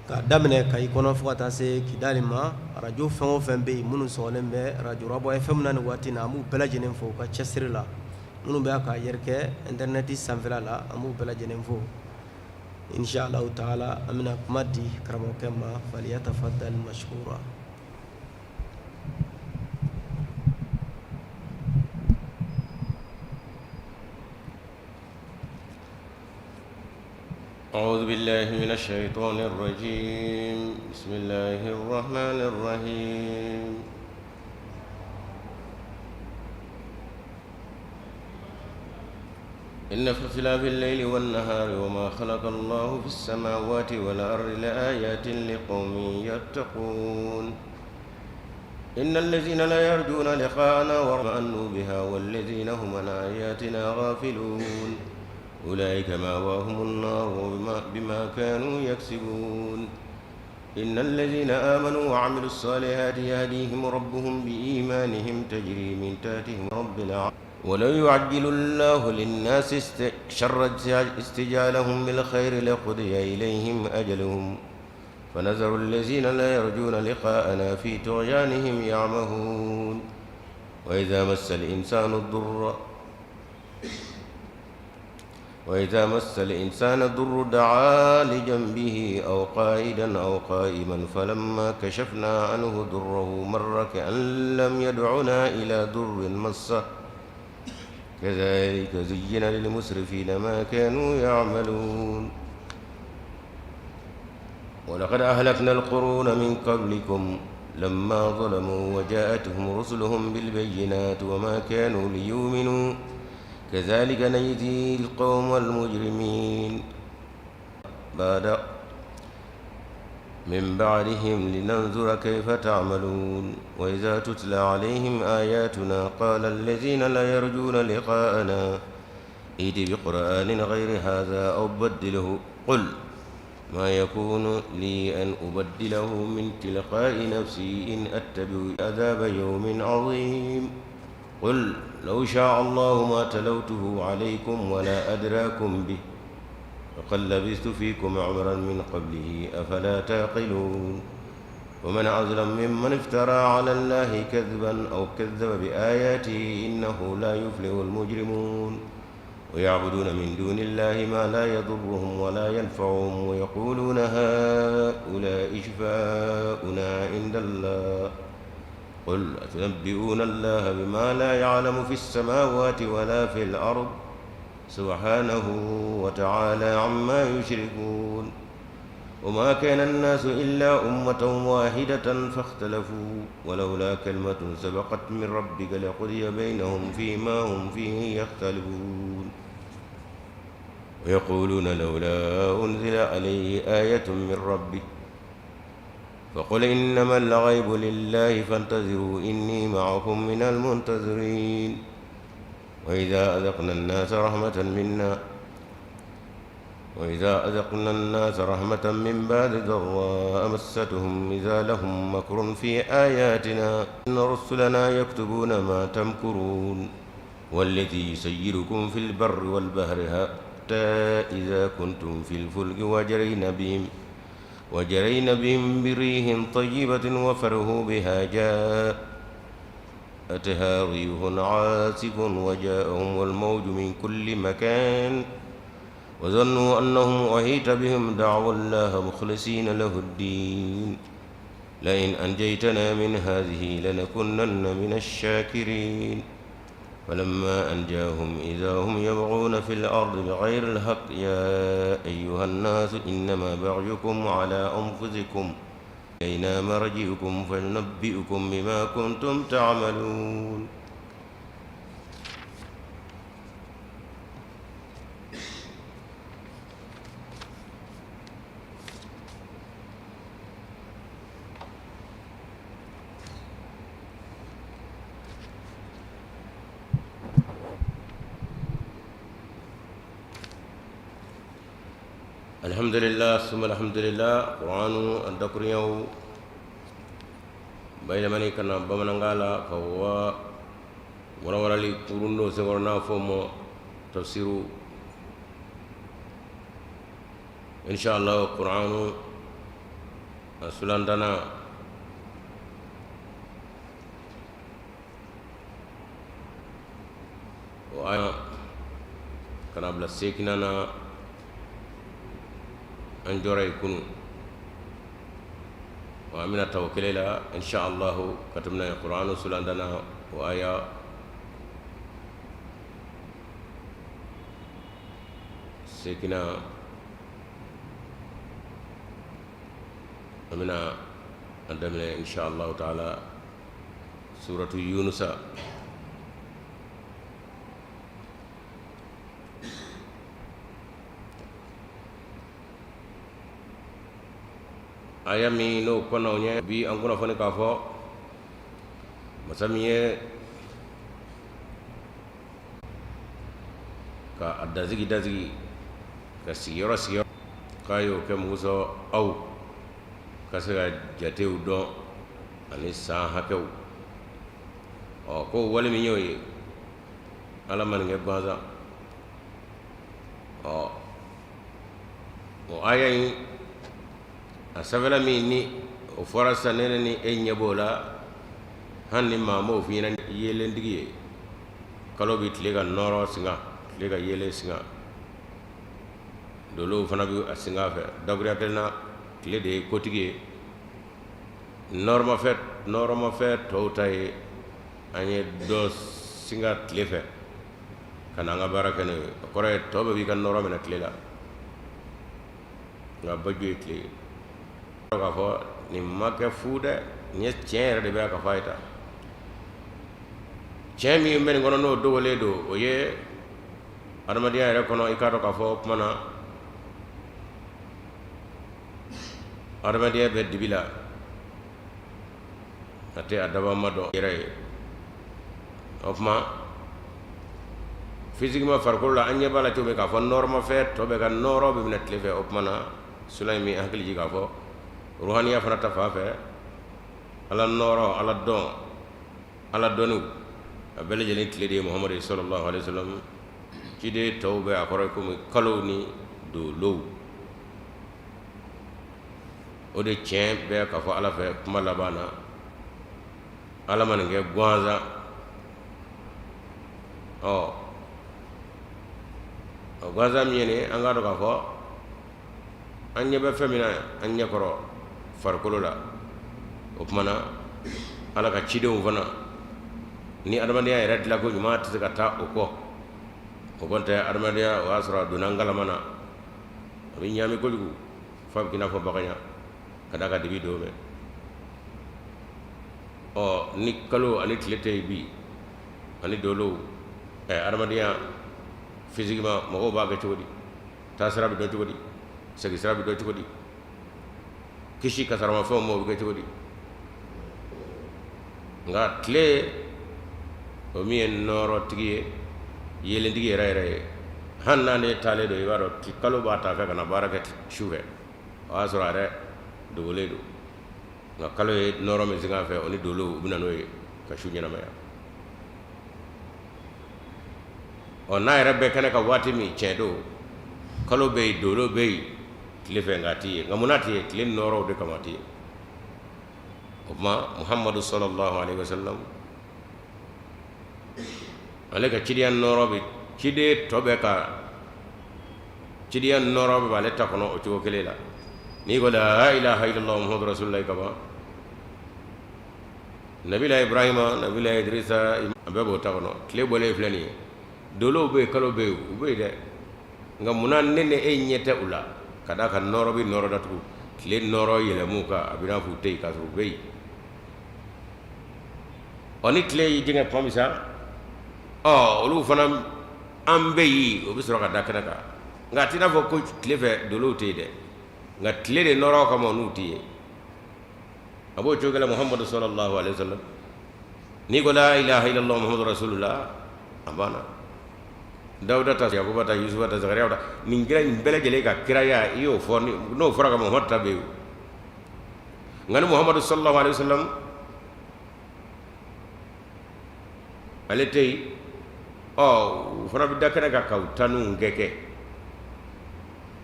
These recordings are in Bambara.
K'a daminɛ Kayi kɔnɔ fo ka taa se Kidali ma, arajo fɛn o fɛn bɛ yen minnu sɔgɔlen bɛ arajo Rabɔ FM na nin waati in na, an b'u bɛɛ lajɛlen fo u ka cɛsiri la. Minnu bɛ k'a yɛrɛkɛ internet sanfɛla la, an b'u bɛɛ lajɛlen fo. Insha Allahu taala an bɛna kuma di karamɔgɔkɛ ma falyatafaddal mashkura. أعوذ بالله من الشيطان الرجيم بسم الله الرحمن الرحيم إن في اختلاف الليل والنهار وما خلق الله في السماوات والأرض لآيات لقوم يتقون إن الذين لا يرجون لقاءنا واطمأنوا بها والذين هم عن آياتنا غافلون أولئك مأواهم النار بما كانوا يكسبون إن الذين آمنوا وعملوا الصالحات يهديهم ربهم بإيمانهم تجري من تحتهم رب العالمين ولو يعجل الله للناس شر استجالهم بالخير لقضي إليهم أجلهم فنذر الذين لا يرجون لقاءنا في طغيانهم يعمهون وإذا مس الإنسان الضر وإذا مس الإنسان الضر دعا لجنبه أو قائدا أو قائما فلما كشفنا عنه ضره مر كأن لم يدعنا إلى ضر مسه كذلك زين للمسرفين ما كانوا يعملون ولقد أهلكنا القرون من قبلكم لما ظلموا وجاءتهم رسلهم بالبينات وما كانوا ليؤمنوا كذلك نجزي القوم المجرمين بعد من بعدهم لننظر كيف تعملون وإذا تتلى عليهم آياتنا قال الذين لا يرجون لقاءنا ائت بقرآن غير هذا أو بدله قل ما يكون لي أن أبدله من تلقاء نفسي إن أتبع عذاب يوم عظيم قل لو شاء الله ما تلوته عليكم ولا أدراكم به فقد لبثت فيكم عمرا من قبله أفلا تعقلون ومن أظلم ممن افترى على الله كذبا أو كذب بآياته إنه لا يفلح المجرمون ويعبدون من دون الله ما لا يضرهم ولا ينفعهم ويقولون هؤلاء شفاؤنا عند الله قل أتنبئون الله بما لا يعلم في السماوات ولا في الأرض سبحانه وتعالى عما يشركون وما كان الناس إلا أمة واحدة فاختلفوا ولولا كلمة سبقت من ربك لقضي بينهم فيما هم فيه يختلفون ويقولون لولا أنزل عليه آية من ربه فقل إنما الغيب لله فانتظروا إني معكم من المنتظرين وإذا أذقنا الناس رحمة منا وإذا أذقنا الناس رحمة من بعد ضراء مستهم إذا لهم مكر في آياتنا إن رسلنا يكتبون ما تمكرون والذي يسيركم في البر والبحر حتى إذا كنتم في الفلك وجرين بهم وجرين بهم بريح طيبة وفرحوا بها جاءتها ريح عاصف وجاءهم الموج من كل مكان وظنوا أنهم أحيط بهم دعوا الله مخلصين له الدين لئن أنجيتنا من هذه لنكونن من الشاكرين فلما أنجاهم إذا هم يبغون في الأرض بغير الحق يا أيها الناس إنما بغيكم على أنفسكم إلينا مرجعكم فننبئكم بما كنتم تعملون Alhamdulillah summa alhamdulillah kuranɛ a dakuruɲaw bayɛlɛmani ka na bamanankan la ka wa walawalali kurun dɔ senkɔrɔ n'a fɔ ma tafsiru inshallah kuranɛ A sulan tannan, o aya ka na bila seekinan na, an jɔra yen kunun. Wa an bɛna ta o kelen la insha allahu ka tɛmɛ n'a ye. Kuranɛ sulan tannan, o aya seekinan, an bɛna a daminɛ insha allahu taala suratu yunusa. Aya min n'o kɔnɔ ɲɛ bi an kunnafoni k'a fɔ masa min ye ka a dansigi dansigi ka sigiyɔrɔ sigiyɔrɔ k'a y'o kɛ mun kosɔn? Aw ka se ka jatew dɔn ani san hakɛw. Ɔ, ko wale min y'o ye, Ala ma nin kɛ gansan. Ɔ, o aya in a sanfɛla min ni o fɔra sisan, ne ni e ɲɛ b'o la, hali ni maa m'o f'i ɲɛna, yeelentigi ye kalo bɛ tile ka nɔɔrɔ singa, tile ka yeelen singa, dolow fana bɛ a singa fɛ. Dakuruya kelen na, tile de ye kotigi ye, nɔɔrɔmafɛn nɔɔrɔmafɛn tɔw ta ye. An ye dɔ singa tile fɛ ka na an ka baara kɛ n'o ye. O kɔrɔ ye tɔ bɛɛ b'i ka nɔɔrɔ minɛ tile la, nka baju ye tile ye. K'a fɔ nin ma kɛ fu dɛ, nin ye tiɲɛ yɛrɛ de bɛ ka fɔ a ye tan. Tiɲɛ min bɛ nin kɔnɔ, n'o dogolen don, o ye adamadenya yɛrɛ kɔnɔ, i k'a dɔn k'a fɔ o tuma na adamadenya bɛ dibi la, a tɛ a dabama dɔn yɛrɛ ye. O tuma physiquement, farikolo la, an ɲɛ b'a la cogo min k'a fɔ nɔɔrɔmafɛn tɔ bɛɛ ka nɔɔrɔ bɛ minɛ tile fɛ. O tuma na sula in bɛ hakili jigin k'a fɔ ruhaniya fana ta fan fɛ, Ala nɔɔrɔ, Ala dɔn, Ala dɔnniw, a bɛɛ lajɛlen tile de ye Muhamadu sallallahu alaihi wasallam. Ciden tɔw bɛ a kɔrɔ komi kalow ni dolow. O de tiɲɛ bɛ ka fɔ Ala fɛ kuma laban na, Ala ma nin kɛ gansan. Ɔ, o gansan min ye nin, an k'a dɔn k'a fɔ an ɲɛ bɛ fɛn min na an ɲɛkɔrɔ farikolo la, o tuma na Ala ka cidenw fana ni adamadenya yɛrɛ dilanko ɲuman tɛ se ka taa o kɔ. O kɔni tɛ adamadenya, o y'a sɔrɔ a donna ngalama na, a bɛ ɲaami kojugu f'a bɛ k'i n'a fɔ baganya ka d'a kan dibi don bɛ. Ɔ, ni kalo ani tile tɛ yen bi ani dolow, ɛ, adamadenya physiquement mɔgɔw b'a kɛ cogo di? Taasira bɛ dɔn cogo di? Segin sira bɛ dɔn cogo di? Kisi kasaramafɛnw ma, o bɛ kɛ cogo di? Nka tile, o min ye nɔɔrɔtigi ye, yeelentigi yɛrɛ yɛrɛ ye, hali n'ale taalen don, i b'a dɔn kalo b'a ta fɛ ka na baara kɛ su fɛ, o y'a sɔrɔ a yɛrɛ dogolen don. Nka kalo ye nɔɔrɔ min sigi a fɛ, o ni dolow, u bɛ na n'o ye ka su ɲɛnamaya. Ɔ, n'a yɛrɛ bɛ kɛnɛ kan waati min, tiɲɛ don, kalo bɛ yen, dolo bɛ yen tile fɛ, nka a tɛ ye. Nka munna a tɛ ye? Tile nɔɔrɔw de kama a tɛ ye. O tuma Muhamadu sallallahu alaihi wasallam, ale ka cidenya nɔɔrɔ bɛ ciden tɔ bɛɛ ka cidenya nɔɔrɔ bɛ ale ta kɔnɔ o cogo kelen la. N'i ko la ilaha illallah muhammadu rasulullah kaban, nabila Ibrahima, nabila Idrisa, a bɛɛ b'o ta kɔnɔ. Tile bɔlen filɛ nin ye, dolow bɛ yen, kalo bɛ yen, u bɛ yen dɛ. Nka munna ne ni e ɲɛ tɛ u la? Ka d'a kan nɔɔrɔ bɛ nɔɔrɔ datugu, tile nɔɔrɔ yɛlɛm'u kan, a bɛ n'a fɔ u tɛ yen k'a sɔrɔ u bɛ yen. Ɔ, ni tile y'i jɛngɛ tuma min sa, ɔ, olu fana an bɛ yen, o bɛ sɔrɔ ka da kɛnɛ kan. Nka a t'i n'a fɔ ko tile fɛ dolow tɛ yen dɛ, nka tile de nɔɔrɔ kama n'u tɛ yen. A b'o cogo la Muhamadu sallallahu alaihi wasallam, n'i ko la ilaha illallah muhammadu rasulullah, a banna. Dawuda ta, Yakuba ta, Yusufa ta, Zakariya ta, nin kira in bɛɛ lajɛlen ka kiraya, i y'o fɔ, n'o fɔra ka Muhamadu ta bɛ yen. Nka ni Muhamadu sallallahu alaihi wasallam ale tɛ yen, ɔ, u fana bɛ da kɛnɛ kan ka u tanu kɛ.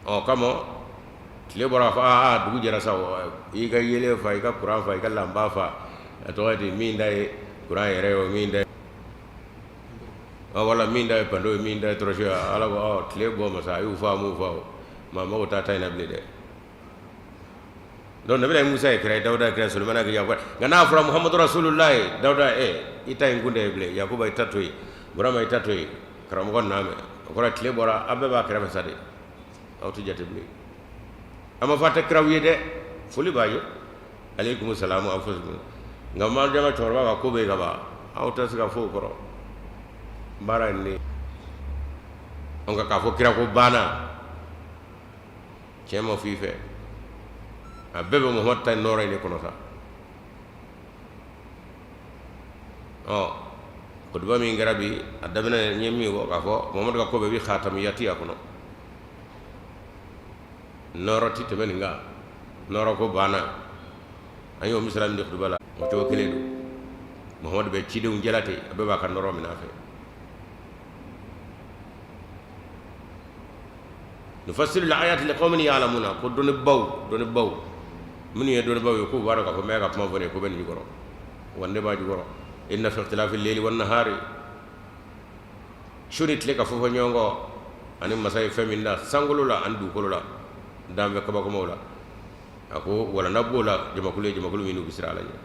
Ɔ, kama Tile bɔra a fɔ aa dugu jɛra sa, i ka yeelen fa, i ka kuran fa, i ka lanpa fa. A tɔgɔ ye di? Min da ye kuran yɛrɛ ye, o min da ye, wala min da ye panneau ye, min da ye torche ye. Ala ko tile bɔ masa a y'u fa, m'u fa, o maa mago t'a ta in na bilen dɛ. Donc nabila Musa ye kira ye, Dawuda ye kira ye, Sulemana ye Yakuba. Nka n'a fɔra Muhamadu Rasululayi, Dawuda i ta in kun tɛ bilen, Yakuba i ta to yen, Burama i ta to yen, karamɔgɔ n'a mɛn o kɔrɔ tile bɔra, aw bɛɛ b'a kɛrɛfɛ sa de, aw tɛ jate bilen. An ma fɔ a tɛ kiraw ye dɛ, foli b'a ye, aleykum salamu aw fo, nka maa jama cɛkɔrɔba ka ko bɛ yen ka ban, aw tɛ se ka fɔ o kɔrɔ baara in de. Nka k'a fɔ kira ko banna, tiɲɛ ma fɔ i fɛ, a bɛɛ bɛ Muhamadu ta nɔɔrɔ in de kɔnɔ sa. Ɔ kutuba min kɛra bi, a daminɛ n ye min fɔ k'a fɔ Muhamadu ka ko bɛɛ bɛ khatamiyati a kɔnɔ, nɔɔrɔ tɛ tɛmɛ nin kan, nɔɔrɔ ko banna. An y'o misali min di kutuba la, o cogo kelen don. Muhamadu bɛ cidenw jɛla ten, a bɛɛ b'a ka nɔɔrɔ minɛ a fɛ. Nufassilu ayati liqawmin ya'lamuna, ko dɔnnibaw, dɔnnibaw minnu ye dɔnnibaw ye, k'u b'a dɔn k'a fɔ n bɛ ka kuma fɔ nin ye, ko bɛ nin jukɔrɔ wa ne b'a jukɔrɔ. Inna fi ikhtilafi layli wan nahari, su ni tile ka fɔ fɔ ɲɔgɔn kɔ, ani masa ye fɛn min da sankolo la ani dugukolo la, danfɛn kabakomaw la, a ko walanda b'o la jamakulu ye, jamakulu minnu bɛ siran Ala ɲɛ.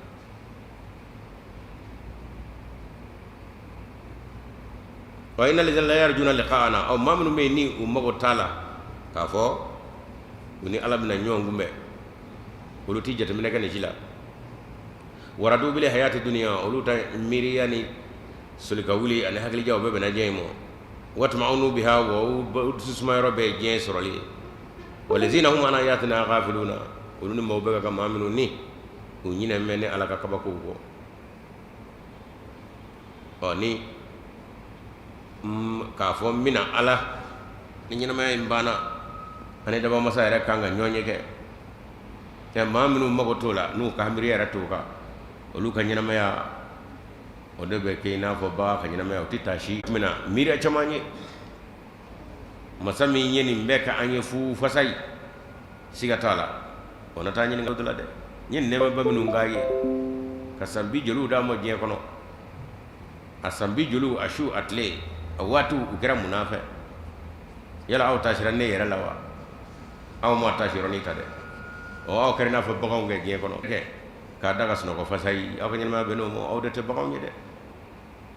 Wa inna lazina la yarjuna liqa'ana, aw maa minnu bɛ yen ni u mago t'a la k'a fɔ u ni Ala bɛna ɲɔgɔn kunbɛn, olu tɛ jateminɛ kɛ nin si la. Waradu bil hayati dunya, olu ta miiriya ni soli ka wuli ani hakilijaw bɛɛ bɛnna diɲɛ in ma. Watma'annu biha, wa u dusu suma yɔrɔ bɛɛ ye diɲɛ sɔrɔli ye. Walazina hum an ayatina ghafiluna, olu ni maaw bɛ ka kan maa minnu ni u ɲinɛ bɛ ne Ala ka kabakow kɔ. Ɔ ni k'a fɔ n bɛna Ala ni ɲɛnamaya in banna, ani dabamasa yɛrɛ kan ka ɲɔgɔn ye kɛ. Ɛ maa minnu mago t'o la, n'u ka miiri yɛrɛ t'o kan, olu ka ɲɛnamaya o de bɛ kɛ i n'a fɔ bagan ka ɲɛnamaya, o tɛ taa si bɛna miiriya caman ye. Masa min ye nin bɛɛ kɛ an ye fu fasa ye, siga t'a la, o na taa ɲininka la dɛ. N ye nɛɛmaba minnu k'a ye ka san bi joliw d'a ma diɲɛ kɔnɔ, a san bi joliw, a su, a tile, a waatiw, u kɛra mun fɛ? Yala aw taasira ne yɛrɛ la wa? Aw ma taasi yɔrɔnin ta dɛ. Ɔ aw kɛra i n'a fɔ baganw kɛ diɲɛ kɔnɔ kɛ k'a da ka sunɔgɔ fasa ye, aw ka ɲɛnamaya bɛn n'o ma. Aw de tɛ baganw ye dɛ.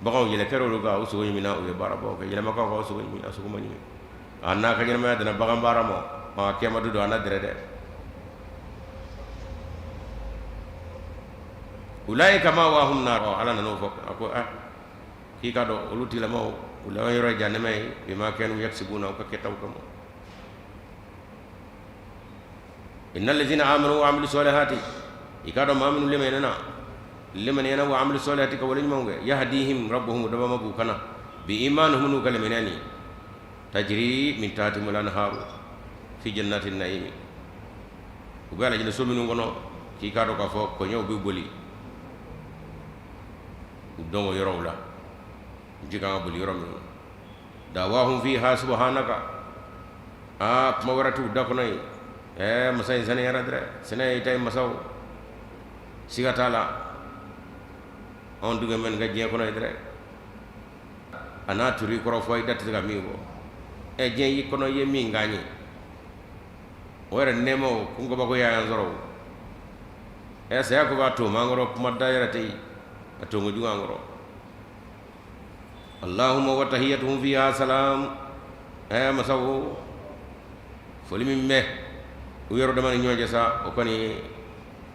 Baganw yɛlɛ kɛra olu kan, u sogo ɲimina, u ye baarabaw kɛ. Yɛlɛmakaw ka sogo ɲimi, a sogo ma ɲimi. A n'a ka ɲɛnamaya danna bagan baara ma, a kiyama don a na dɛrɛ dɛ. Ulaika ma'wahum nar, Ala nan'o fɔ, a ko k'i ka dɔn olu tigilamaw, u laban yɔrɔ ye jahanama ye, bima kanu yaksibuna, u ka kɛtaw kama. Innal lazina amanu wa amilu salihati, i k'a dɔn maa minnu limaniyana, limaniyana wa amilu salihati, ka wale ɲumanw kɛ, yahdihim rabbuhum, dabama b'u kana, bi imanihim, n'u ka limaniya nin, tajri min tahtihimul anharu fi jannati naimi, u bɛ alijinɛ so minnu kɔnɔ, k'i k'a dɔn k'a fɔ kɔɲɔw bɛ boli u dɔn o yɔrɔw la, ji kan ka boli yɔrɔ minnu na. Dawahum fiha subhanaka, aa kuma wɛrɛ t'u da kɔnɔ yen. Ɛɛ masa in saniyara dɛrɛ, sɛnɛ ye ta ye masaw, siga t'a la, anw dun bɛ nin ka diɲɛ kɔnɔ ye dɛrɛ. A n'a turu i kɔrɔ fɔ i da tɛ se ka min fɔ. Ɛ diɲɛ y'i kɔnɔ i ye min k'an ye, o yɛrɛ nɛɛmaw kun kabako y'an sɔrɔ o. Ɛ saya ko b'a to man kɔrɔ, kuma da yɛrɛ tɛ yen, a to kojugu an kɔrɔ. Allahumma wa tahiyyatuhum fiha salam. Ɛ masaw, foli min bɛ u yɔrɔ dama ni ɲɔgɔn cɛ sa, o kɔni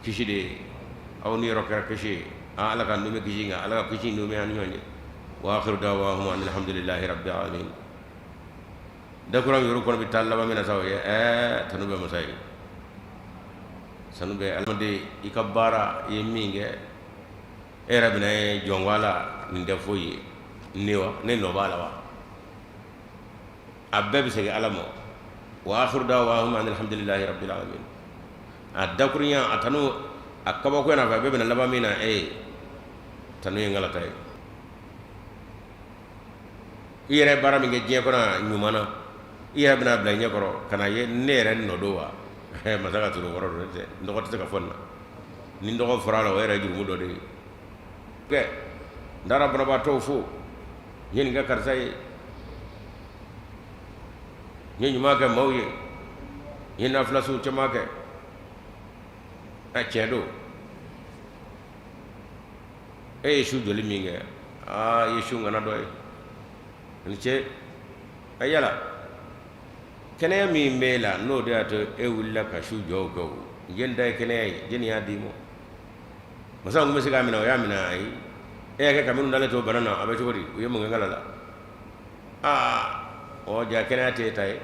kisi de ye. Aw ni yɔrɔ kɛra kisi ye. Aa Ala ka nɛɛma kisi, nka Ala ka kisi nɛɛma an ni ɲɔgɔn cɛ. Wa akhiru da'wahum alhamdulillahi rabbil alamin. Dakura yɔrɔ kɔnɔ bɛ taa laban min na sa, o ye ɛɛ tanu bɛ masa ye, sanu bɛ adamaden i ka baara i ye min kɛ. E yɛrɛ bɛna ye jɔn ko Ala nin tɛ foyi ye ne wa, ne nɔ b'a la wa? A bɛɛ bɛ segin Ala ma. Wa akhiru da'wahum alhamdulillahi rabbil alamin. A dakurunya a tanu a kabako n'a fɛ, a bɛɛ bɛna laban min na, e tanu ye n ta ye. I yɛrɛ baara min kɛ diɲɛ kɔnɔ ɲuman na, i yɛrɛ bɛna bila i ɲɛkɔrɔ ka na ye ne yɛrɛ nɔ don wa? Masa ka turu kɔrɔ don tɛ, n tɔgɔ tɛ se ka fɔ nin na. Ni n tɔgɔ fɔra a la, o yɛrɛ ye jurumu dɔ de ye. Kɛ n taara banabaatɔw fo, n ye nin kɛ karisa ye, n ye ɲuman kɛ maaw ye, n ye nafilasiw caman kɛ. A tiɲɛ don, e ye su joli min kɛ, aa, i ye su ŋana dɔ ye, i ni ce. A yala kɛnɛya min b'e la, n'o de y'a to e wulila ka su jɔw kɛ, o jɛni ta ye kɛnɛya ye, jɛni y'a d'i ma? Masa kun bɛ se k'a minɛ, o y'a minɛ. Ayi, e y'a kɛ ka minnu dalen to bana na, a bɛ cogo di? U ye mun kɛ kala la? Aa, ɔ ja kɛnɛya tɛ e ta ye.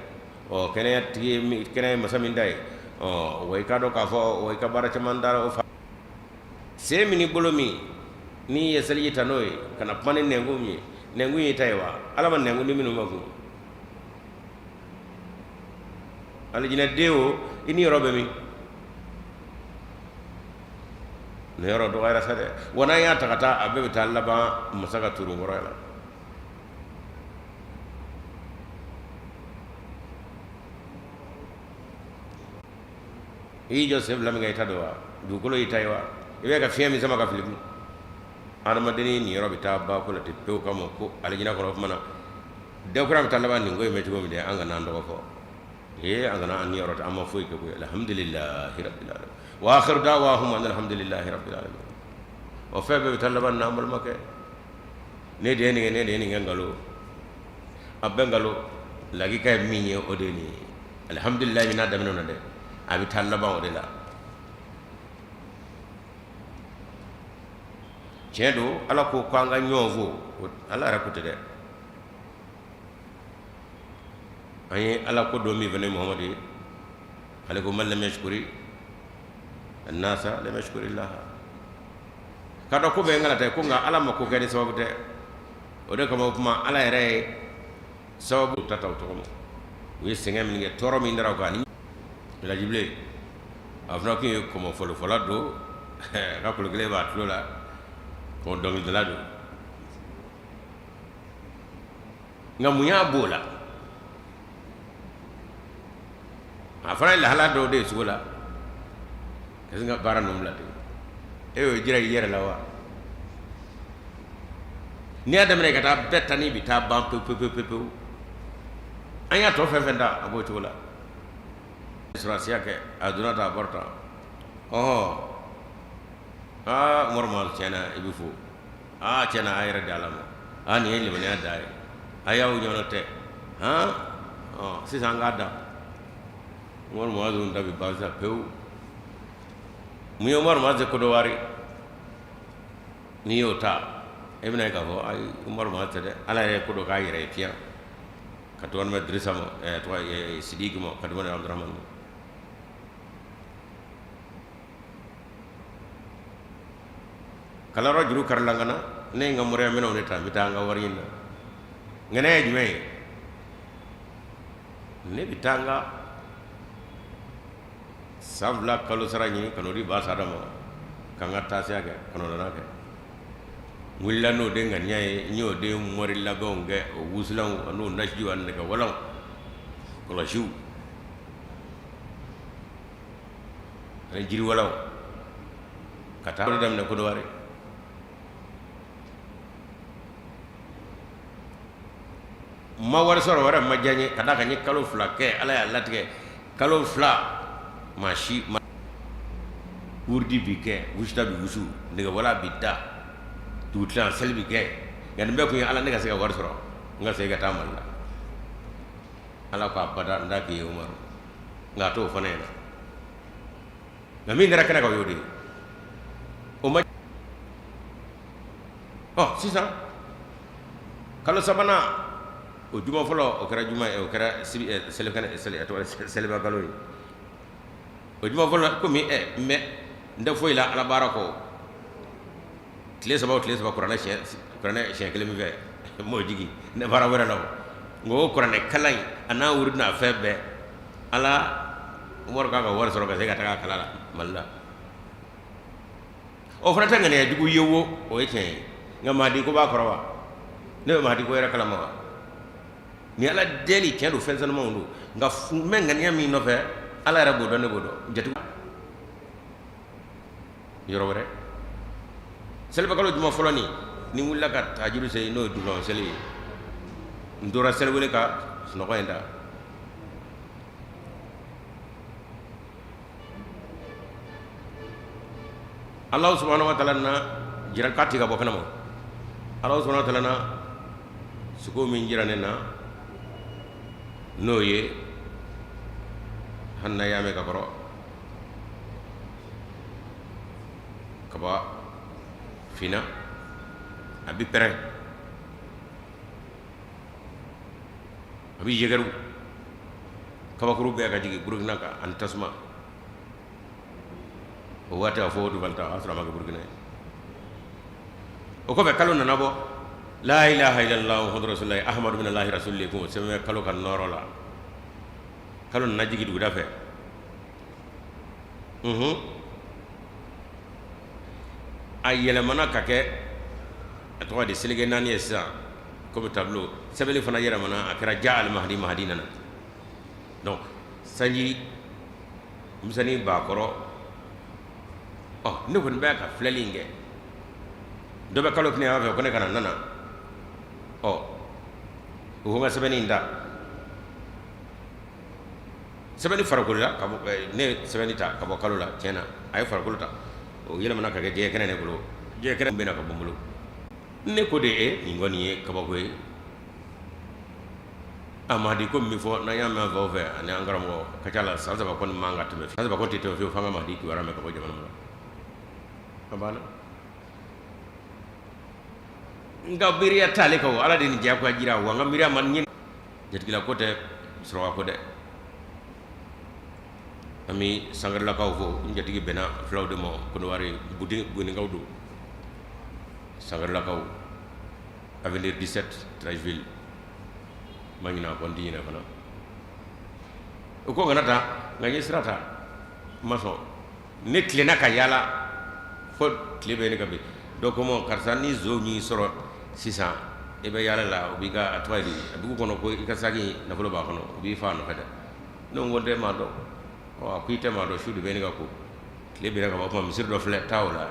Ɔ kɛnɛya tigi ye, kɛnɛya ye masa min ta ye. Ɔ wa i k'a dɔn k'a fɔ wa i ka baara caman taara o fa sen min ni bolo min n'i ye seliji ta n'o ye ka na kuma ni nɛnkun ye, nɛnkun y'i ta ye wa? Ala ma nɛnkun di minnu ma kun, alijinɛden o, i ni yɔrɔ bɛ min? Nin yɔrɔ dɔgɔyara sa dɛ. Wa n'an y'a ta ka taa, a bɛɛ bɛ taa laban masa ka turunkɔrɔ la. I y'i jɔ sen fila min kan, i ta don wa? Dugukolo y'i ta ye wa? I bɛ ka fiɲɛ min sama ka fili kun, adamadennin nin yɔrɔ bɛ taa ba ko la ten pewu. Kama ko alijinɛ kɔnɔ, o tuma na dɛkura bɛ taa laban nin ko in bɛ cogo min dɛ, an kana an tɔgɔ fɔ. Ee, an kana an niyɔrɔ ta, an ma foyi kɛ koyi. Alhamdulillahi rabbil alamin wa akhiru da'wahum an alhamdulillahi rabbil alamin. O fɛn bɛɛ bɛ taa laban n'an balimakɛ, ne de ye nin kɛ, ne de ye nin kɛ, nkalon, a bɛɛ nkalon. Lakika ye min ye, o de ye nin ye. Alihamdulilayi n'a daminɛ na dɛ, a bɛ taa laban o de la. Tiɲɛ don, Ala ko ko an ka ɲɔgɔn fo. Ala yɛrɛ ko tɛ dɛ, an ye Ala ko don min fana, Muhamadu ye, ale ko man lam yashkuri nasa lam yashkuri laha. Ka dɔn ko bɛɛ n tɛ ko, nka Ala ma ko kɛ ni sababu tɛ. O de kama o kuma, Ala yɛrɛ ye sababu ta ta o tɔgɔ ma. U ye sɛgɛn min kɛ, tɔɔrɔ min dara u kan, ani a fana tun ye kɔmɔfɔlifɔla don, a ka kolo kelen b'a tulo la, kɔmɔ dɔnkilidala don. Nka mun y'a b'o la? A fana ye lahala dɔw de ye sugu la ka sin ka baara ninnu bila ten. E y'o jira i yɛrɛ la wa? N'i y'a daminɛ ka taa bɛɛ ta, ni bɛ taa ban pewu pewu pewu pewu. An y'a tɔ fɛn fɛn ta, a b'o cogo la. Sɔrɔdasiya kɛ, a donna tan, a bɔra tan. Ɔhɔn, aa, Umaru ma, tiɲɛ na i bɛ fo. Aa, tiɲɛ na, a yɛrɛ di Ala ma. Aa, nin ye limaniya dan ye. A y'aw ɲɔgɔn tɛ han. Ɔ sisan an k'a da Umaru Muazu da bɛ ban sisan pewu. Mun ye Umaru Muazu Kodowari? N'i y'o ta, e bɛna ye k'a fɔ ayi, Umaru Muazu tɛ dɛ. Ala yɛrɛ ye ko dɔ k'a yɛrɛ ye fiyan ka tɔgɔ bɛ Dirisa ma, tɔgɔ Sidiki ma, ka tɔgɔ Abdurahmani ma. Kalanyɔrɔ juru karila n kan na, ne ye n ka moriya minɛnw de ta, n bɛ taa n ka wari ɲini na. Ŋaniya ye jumɛn ye? Ne bɛ taa n ka san 2 kalo sara ɲini ka n'o di ba sada ma, ka n ka taasiya kɛ, kɔnɔntɔnnan kɛ. N wulila n'o de ŋaniya ye, n y'o de mori labɛnw kɛ, o wusulanw an'o nasijiw ani nɛgɛwalanw, kɔlɔsiw ani jiriwalanw, ka taa daminɛ Kodowari. N ma wari sɔrɔ wɛrɛ ma diya n ye, ka d'a kan n ye kalo 2 kɛ. Ala y'a latigɛ, kalo 2, maa si ma. Wurudi bi kɛ, wusuta bi wusu, nɛgɛwala bi da, dugutila seli bi kɛ. Nka nin bɛɛ kun ye Ala, ne ka se ka wari sɔrɔ, n ka segin ka taa Mali la. Ala ko abada, n t'a k'i ye Umaru. Nka a t'o fana ɲɛna. Nka min kɛra kɛnɛ kan, o y'o de ye. O ma ɔ sisan kalo sabanan, o juma fɔlɔ, o kɛra juma ye, o kɛra selifana, seliba kalo ye. O juma fɔlɔ, komi mɛ n tɛ foyi la Ala baara kɔ, tile 3 o tile 3, kuranɛ siɲɛ kelen min fɛ, n m'o jigin n tɛ baara wɛrɛ la. O nka o kuranɛ kalan in, a n'a wurudi n'a fɛn bɛɛ, Ala, Umaru k'a ka wari sɔrɔ ka se ka taga a kala la Mali la. O fana tɛ ŋaniya jugu ye wo, o ye tiɲɛ ye. Nka Mahadi ko b'a kɔrɔ wa? Ne bɛ Mahadi ko yɛrɛ kalama wa? Ni Ala deli, tiɲɛ don, fɛn sanumanw don, nka n bɛ ŋaniya min nɔfɛ. Ala yɛrɛ b'o dɔn, ne b'o dɔn. Jatigiw yɔrɔ wɛrɛ, selibakalo juma fɔlɔ nin, ni n wulila ka tahajuru seli, n'o ye dugulama seli ye, n tora seliwele ka sunɔgɔ in ta. Ala subhanahu wa taala na jira k'a ti ka bɔ kɛnɛma. Ala subhanahu wa taala na sugo min jira ne na, n'o ye hali n'a y'a mɛn ka kɔrɔ kaba finna, a bɛ pɛrɛn, a bɛ yɛgɛrɛ, kabakuru bɛɛ ka jigin Burukina kan ani tasuma. O waati a fɔ o Haute-Volta, o y'a sɔrɔ a ma kɛ Burukina ye. O kɔfɛ kalo nana bɔ, la ilaha illallah muhammadu rasulullah ahmadu bin allahi rasuli kun sɛbɛn kalo ka nɔrɔ la. Kalo nana jigin duguda fɛ, a yɛlɛmana ka kɛ a tɔgɔ de seleke naani ye sisan, komi tableau sɛbɛnni fana yɛlɛmana, a kɛra ja alimahadi, mahadi nana. Donc sanji misɛnnin b'a kɔrɔ. Ɔ, ne kɔni bɛ ka filɛli in kɛ, dɔ bɛ kalo kɛnɛ fɛ ko ne kana nana. Ɔ, u ko n ka sɛbɛnni in ta, sɛbɛnni farikolo la ka bɔ. Ne ye sɛbɛnni ta ka bɔ kalo la, tiɲɛ na a ye farikolo ta, o yɛlɛmana ka kɛ jɛgɛ kɛnɛ ne bolo. Jɛgɛ kɛnɛ bɛna ka bɔ n bolo. Ne ko de e nin kɔni ye kabako ye. A mahadi ko min fɔ, n'an y'a mɛn an faw fɛ ani an karamɔgɔ ka ca la, san 3 kɔni man ka tɛmɛ, san 3 kɔni tɛ tɛmɛ fiyewu f'an ka mahadi kibaruya mɛn ka bɔ jamana la. A banna. N ka miiriya t'ale kan o, Ala de nin diyagoya jira wa. N ka miiriya ma ɲɛ jatigila ko tɛ, sɔrɔ ko dɛ. An bɛ sangarelakaw fo. N jatigi bɛnna fulaw de ma, Kɔnɔwari Bugunikaw don, sangarelakaw, avenue 17, Treichville. Ma ɲinɛ a kɔ, n tɛ ɲinɛ fana. O ko kana taa, nka n ye sira ta, n ma sɔn. Ne tilenna ka yaala fo tile bɛ ne ka bin. Dɔ ko ma, karisa, ni nson y'i sɔrɔ sisan, i bɛ yaala la, o b'i ka, a tɔgɔ ye di, a dugu kɔnɔ ko i ka saki nafolo b'a kɔnɔ, u b'i faa nɔfɛ dɛ. Ne ko n tɛ maa dɔn. A ko i tɛ maa dɔn, su de bɛ ne ka ko, tile binna ka ban. O tuma misiri dɔ filɛ, taa o la,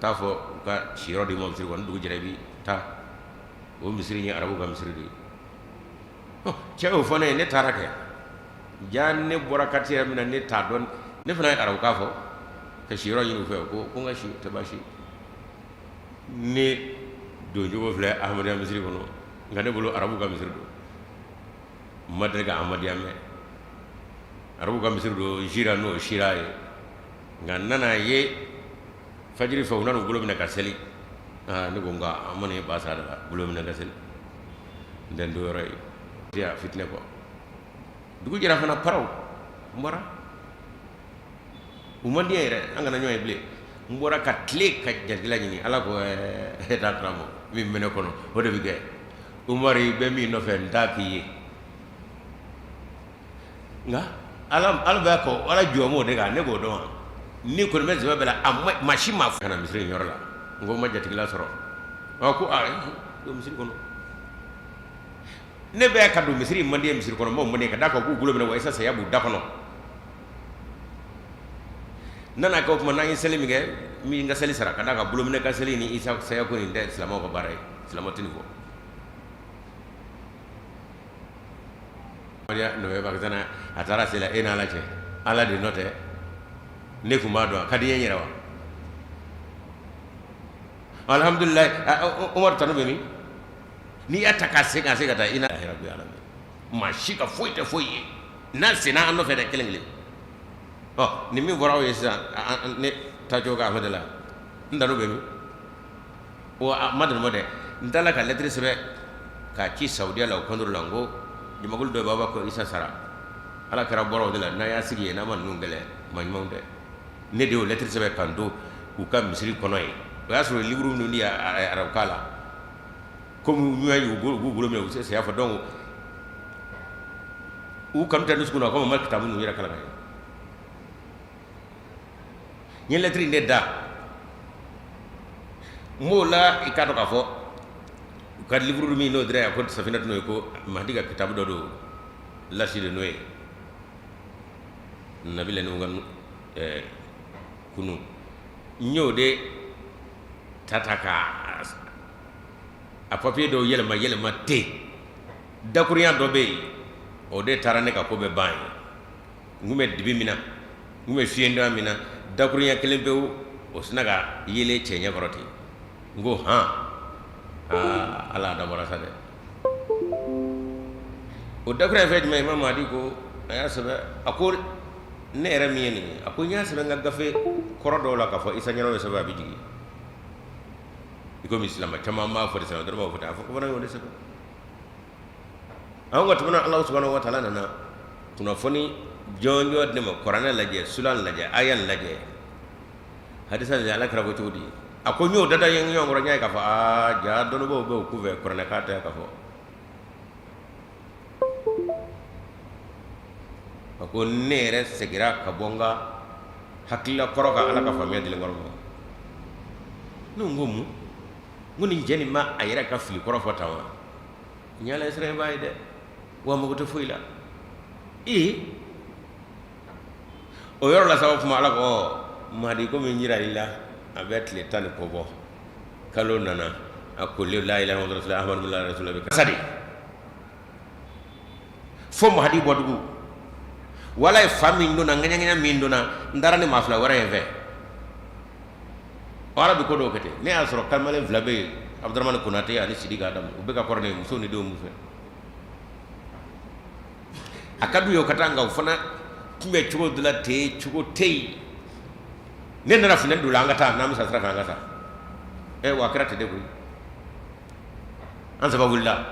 taa fɔ u ka siyɔrɔ d'i ma misiri kɔnɔ, ni dugu jɛra i bɛ taa. O misiri ye arabu ka misiri de ye. Cɛ y'o fɔ ne ye, ne taara kɛ ja. Ne bɔra quartier yɛrɛ min na, ne t'a dɔn. Ne fana ye arabukan fɔ ka siyɔrɔ ɲini u fɛ, ko n ka si, tɛ baasi. Ne doncogo filɛ Ahmadiyya misiri kɔnɔ, nka ne bolo arabu ka misiri don. N ma deli ka Ahmadiyya mɛn. Arabu ka misiri don, jira n'o sira ye. Nka n nana ye fajiri fɛ, u nana u bolo minɛ ka seli. Aa, ne ko nka an mana ye ba sara la, bolo minɛ ka seli, n tɛ n don yɔrɔ ye ya fitinɛ kɔ. Dugu jɛra fana, paraw, n bɔra. U man di yɛrɛ, an kana ɲɔgɔn ye bilen. N bɔra ka tile ka jatigila ɲini. Ala ko e t'a karamɔgɔ min bɛ ne kɔnɔ, o de bɛ kɛ. Umaru, i bɛ min nɔfɛ, n t'a k'i ye. Nka ala b'a kɔ, ala jɔ m'o de kan, ne b'o dɔn wa. Ni kɔni bɛ sɛbɛn bɛɛ la, a maa si ma ka na misiri in yɔrɔ la. N ko n ma jatigila sɔrɔ. A ko aa, don misiri kɔnɔ. Ne bɛ ka don misiri man di ye, misiri kɔnɔ maaw man di ye, ka d'a kan k'u bolo minɛ wa isa saya b'u da kɔnɔ. N nana kɛ o tuma, n'an ye seli min kɛ, n ka seli sara, ka d'a kan bolo minɛ ka seli ni isa saya ko nin tɛ silamɛw ka baara ye, silamɛw tɛ nin fɔ. A taara se e n'Ala cɛ, Ala de nɔ tɛ. Ne tun b'a dɔn, a ka di n ye yɛrɛ wa. Alhamdulilayi, Umaru tanu bɛ min? N'i y'a ta k'a se ka se ka taa i na maa si ka foyi tɛ foyi ye n'a senna an nɔfɛ dɛ, kelen kelen. Ɔ, nin min fɔra aw ye sisan, ne taacogo ka Ahmadu la, n tanu bɛ min? Wa ma dɛmɛ dɛ, n taara ka lɛtiri sɛbɛn k'a ci Saudiya la, o contre la. N ko jamakulu dɔ b'a ko Isa sara, Ala kɛra bɔra o de la. N'a y'a sigi yen, n'a ma ninnu kɛlɛ, maa ɲumanw tɛ. Ne de y'o lɛtiri sɛbɛn ka don u ka misiri kɔnɔ yen. O y'a sɔrɔ livre minnu di arabukan la, komi n'u y'a ye u b'u bolo minɛ, u bɛ se saya fɔ. Donc u kanu tɛ dusukun na, komi ma kitabu ninnu yɛrɛ kalan ka ɲɛ. N ye lɛtiri in de da n b'o la. I k'a dɔn k'a fɔ u ka livre min n'o dira yan, ko safina n'o ye, ko Mahadi ka kitabu dɔ don, lasi de n'o ye. Nabila Nuhu ka kunu n y'o de ta ta ka a papiye dɔw yɛlɛma yɛlɛma ten dakurunya dɔ bɛ yen o de taara ne ka ko bɛɛ ban ye n tun bɛ dibi min na n tun bɛ fiyentɔya min na dakurunya kelen pewu o sinna ka yeelen cɛ ɲɛ kɔrɔ ten n ko han aa ala dabɔra sa dɛ o dakurunya fɛn jumɛn Imam Mahdi ko a y'a sɛbɛn a ko ne yɛrɛ min ye nin ye a ko n y'a sɛbɛn n ka gafe kɔrɔ dɔw la k'a fɔ Isa ɲɛnama bɛ sɛbɛn a bɛ jigin i komi silamɛ caman b'a fɔ de silamɛ dɔrɔn b'a fɔ ten a fɔ ko fana y'o de sɛbɛn an ka tɛmɛna Ala subahana wa taala nana kunnafoni jɔnjɔn di ne ma kuranɛ lajɛ suran lajɛ aya lajɛ hadisa lajɛ ala kira ko cogo di a ko n y'o dada ye ɲɔgɔn kɔrɔ n y'a ye k'a fɔ aa jaa dɔnnibaaw bɛ o kunfɛ kuranɛ kan tɛ k'a fɔ a ko ne yɛrɛ segira ka bɔ n ka hakilila kɔrɔ kan ala ka faamuya dilen kɔrɔ ma ne ko mun n ko nin cɛ nin ma a yɛrɛ ka fili kɔrɔ fɔ tan wa n ye ala ɲɛsiranbaa ye dɛ wa mago tɛ foyi la ee o yɔrɔ la sababu kuma ala ko Mahdi ko min jira i la a bɛ tile 10 ni kɔ bɔ kalo nana a ko la ilaha illallah ahmadu rasulullah sa de fo Mahdi bɔdugu wala ye fa min donna ŋɛɲɛŋɛɲɛ min donna n taara ni maa fila wɛrɛ yen fɛ ala bɛ ko dɔw kɛ ten ne y'a sɔrɔ kamalen fila bɛ yen Abudramani Konate ani Sidiki Adamu u bɛ ka kɔrɔ ne ye muso ni denw b'u fɛ a ka d'u ye u ka taa nka u fana kunbɛ cogo dɔ la ten cogo tɛ yen ne nana funteni don la an ka taa n'an bɛ sa sira fɛ an ka sa ɛ wa a kɛra ten de koyi an saba wulila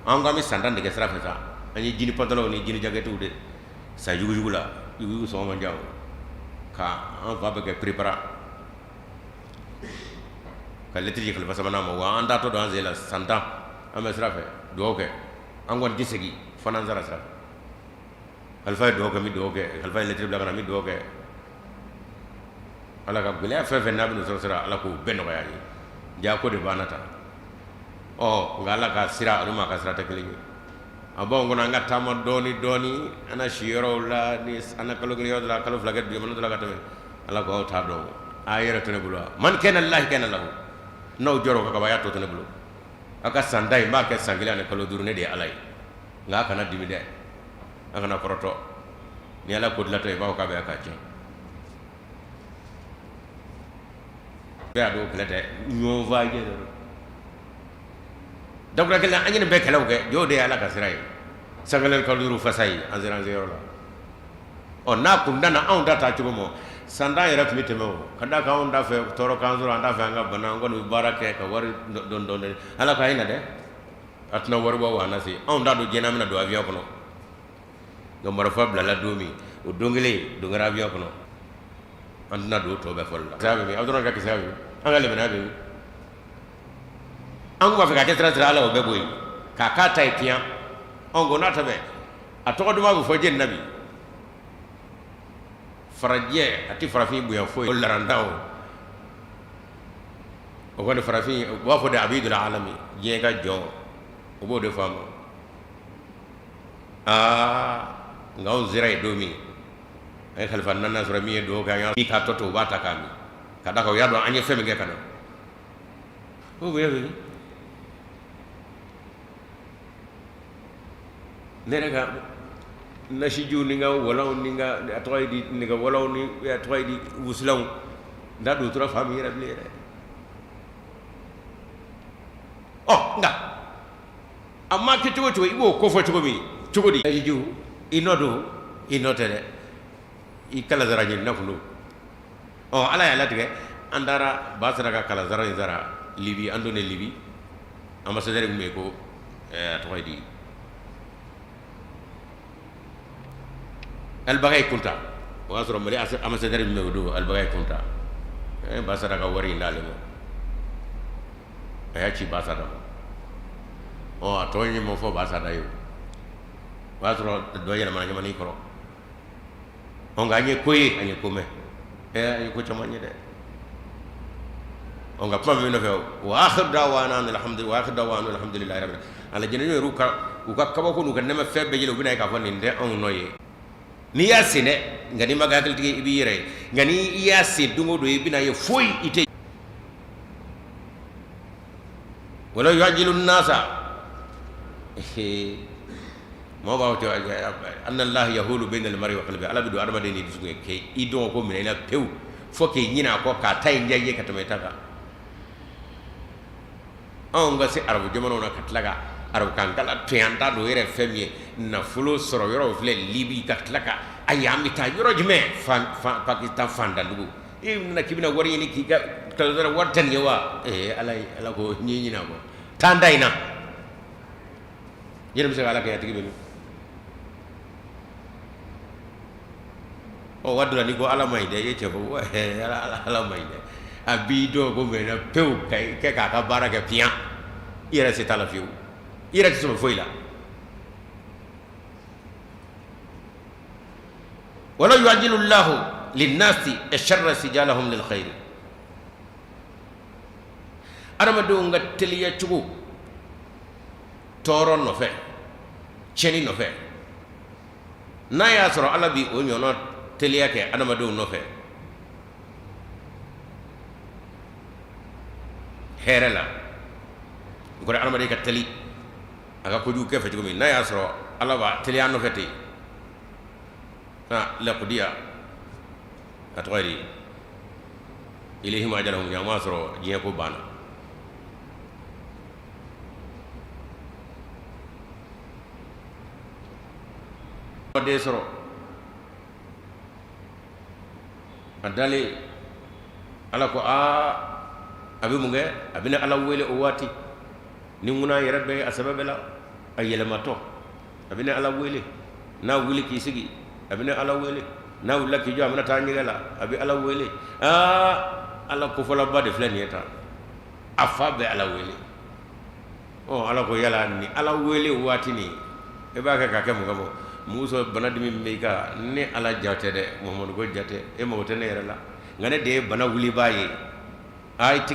an ko an bɛ san 10 de kɛ sira fɛ sa an ye jean pantalon ni jean jakɛtiw de san yuguyugu la yuguyugu sɔngɔ man diya o ka an fa bɛɛ kɛ perepara ka lɛtiri ci kalifa sabanan ma wa an taatɔ don an sen la san 10 an bɛ sira fɛ dugawu kɛ an kɔni tɛ segin fo n'an sara sira fɛ kalifa ye dugawu kɛ n bɛ dugawu kɛ kalifa ye lɛtiri bila ka na n bɛ dugawu kɛ ala ka gɛlɛya fɛn fɛn n'a bɛna sɔrɔ sira ala k'o bɛɛ nɔgɔya an ye ja ko de banna tan ɔ nka ala ka sira ani maa ka sira tɛ kelen ye a b'anw kɔnɔ an ka taama dɔɔni dɔɔni an na si yɔrɔw la ni an na kalo kelen yɔrɔ dɔ la kalo fila kɛ jamana dɔ la ka tɛmɛ ala ko aw t'a dɔn a yɛrɛ to ne bolo wa man kana lillahi kana lahu n'aw jɔra o kan kaban a y'a tɔ to ne bolo aw ka san 10 in n b'a kɛ san 1 ani kalo 5 ne de ye ala ye nka a kana dimi dɛ a kana kɔrɔtɔ ni ala ko dilatɔ i b'a fɔ k'a bɛ k'a tiɲɛ bɛɛ y'a dɔn kɛlɛ tɛ ɲɔgɔn fa jɛ de don dakura kelen an ye nin bɛɛ kɛlɛw kɛ jɔw de ye ala ka sira ye san kelen kalo duuru fasa ye an sera an seyɔrɔ la ɔ n'a kun danna anw ta ta cogo ma san 10 yɛrɛ tun bɛ tɛmɛ o ka d'a kan anw t'a fɛ tɔɔrɔ k'an sɔrɔ an t'a fɛ an ka bana an kɔni bɛ baara kɛ ka wari dɔɔni dɔɔni ala ka hinɛ dɛ a tɛna wari bɔ wa na se anw t'a dɔn diɲɛ na an bɛna don avion kɔnɔ nka marifa bilala don min o don kelen don kɛra avion kɔnɔ an tɛna don tɔ bɛɛ fɔli la kisɛ bɛ min aw dɔrɔn ka kisɛ bɛ min an ka limaniya bɛ min an tun b'a fɛ ka kɛ sira sira ala o bɛɛ bɔ yen k'a k'a ta ye tiɲɛ ɔ ko n'a ta bɛɛ a tɔgɔ duman bɛ fɔ jɛni na bi farajɛ a tɛ farafin bonya foyi o larantan o o kɔni farafin u b'a fɔ de abidul alami diɲɛ ka jɔn o b'o de faamu aa nka anw sera yen don min an ye kalifa naaninan sɔrɔ min ye dugawu kɛ an y'a k'a tɔ to u b'a ta k'a min ka d'a kan u y'a dɔn an ye fɛn min kɛ ka na o bonya bɛ min ne yɛrɛ ka nasijiw ni n ka walanw ni n ka a tɔgɔ ye di nɛgɛ walanw ni a tɔgɔ ye di wusulanw n t'a dɔn u tora fan min yɛrɛ bilen yɛrɛ ɔ nka a ma kɛ cogo cogo i b'o ko fɔ cogo min cogo di nasijiw i nɔ don i nɔ tɛ dɛ i kalasara ɲinina kun don ɔ ala y'a latigɛ an taara ba sera ka kalasara in sara libi an donnen libi ambassadeur tun bɛ yen ko a tɔgɔ ye di Alibagayi Kunta o y'a sɔrɔ Mali ambassadeur min bɛ o don Alibagayi Kunta ba sara ka wari in d'ale ma a y'a ci Basada ma ɔ a tɔ ye mun fɔ Basada ye o y'a sɔrɔ dɔ yɛlɛmana ɲamani kɔrɔ ɔ nka an ye ko ye an ye ko mɛn an ye ko caman ye dɛ ɔ nka kuma min nɔfɛ wa akhiru dawana alhamdulillahi wa akhiru dawana alhamdulillahi rabbil alamin yɛrɛ u ka kabako n'u ka nɛmɛ fɛn bɛɛ jɛlen u bɛna ye k'a fɔ nin tɛ anw nɔ ye n'i y'a sen dɛ Nka n'i ma kɛ hakilitigi i b'i yɛrɛ ye, nka ni i y'a sen don o don, i bɛna ye foyi i tɛ. Walaw yuajjilu nasa, mɔgɔ b'a fɔ anna Allah yahulu bayna al-mar'i wa qalbi, Ala bɛ don adamaden ni dusukun ye k'i dɔn ko minɛ i la pewu fo k'i ɲinɛ a kɔ k'a ta in diya i ye ka tɛmɛ i ta kan. Anw ka se arabu jamanaw na ka tila ka arabukan kalan to yen, an t'a dɔn o yɛrɛ fɛn min ye. Nafolo sɔrɔ yɔrɔw filɛ Libi, ka tila ka ayi an bɛ taa yɔrɔ jumɛn? Pakistan fantandugu. E nana k'i bɛna wari ɲini k'i ka wari tɛ nin ye wa? Ee ala, Ala ko n ye ɲinɛ a kɔ, taa n da in na. Yɛrɛ bɛ se ka Ala kɛ tigi bɛ min? Ɔ waati dɔ la n'i ko Ala ma ɲi dɛ, i ye cɛ fɔ, Ala ma ɲi dɛ, a b'i dɔn ko mɛ pewu ka kɛ k'a ka baara kɛ piyan, i yɛrɛ se t'a la fiyewu, i yɛrɛ tɛ sɔn foyi la. Walaw yuajjilu llahu linnasi sharra istijalahum lil khairi, adamadenw ka teliya cogo tɔɔrɔ nɔfɛ, tiɲɛni nɔfɛ, n'a y'a sɔrɔ Ala bi o ɲɔgɔnna teliya kɛ adamadenw nɔfɛ hɛrɛ la, o kɔrɔ adamaden ka teli a ka kojugu kɛ fɛ cogo min, n'a y'a sɔrɔ Ala b'a teliya nɔfɛ ten, laqudiya a tɔgɔ ye di, ilayhim ajalahum, yan b'a sɔrɔ diɲɛ ko banna. Den sɔrɔ a dalen, Ala ko aa a bɛ mun kɛ? A bɛna Ala wele o waati ni ŋuna yɛrɛ bɛ a sɛbɛ bɛɛ la, a yɛlɛmatɔ a bɛna Ala wele. N'a wuli k'i sigi, a bɛna Ala wele. N'a wulila k'i jɔ, a bɛna taa ɲɛgɛn la, a bɛ Ala wele. Aa Ala kofɔlaba de filɛ nin ye tan, a fa bɛ Ala wele. Ɔ Ala ko yala ni Ala wele waati nin e b'a kɛ ka kɛ mun kama? Muso bana dimi min b'i kan, ne Ala ja tɛ dɛ, Muhamadu ko ja tɛ, e mago tɛ ne yɛrɛ la, nka ne de ye bana wulibaa ye. A i tigɛ.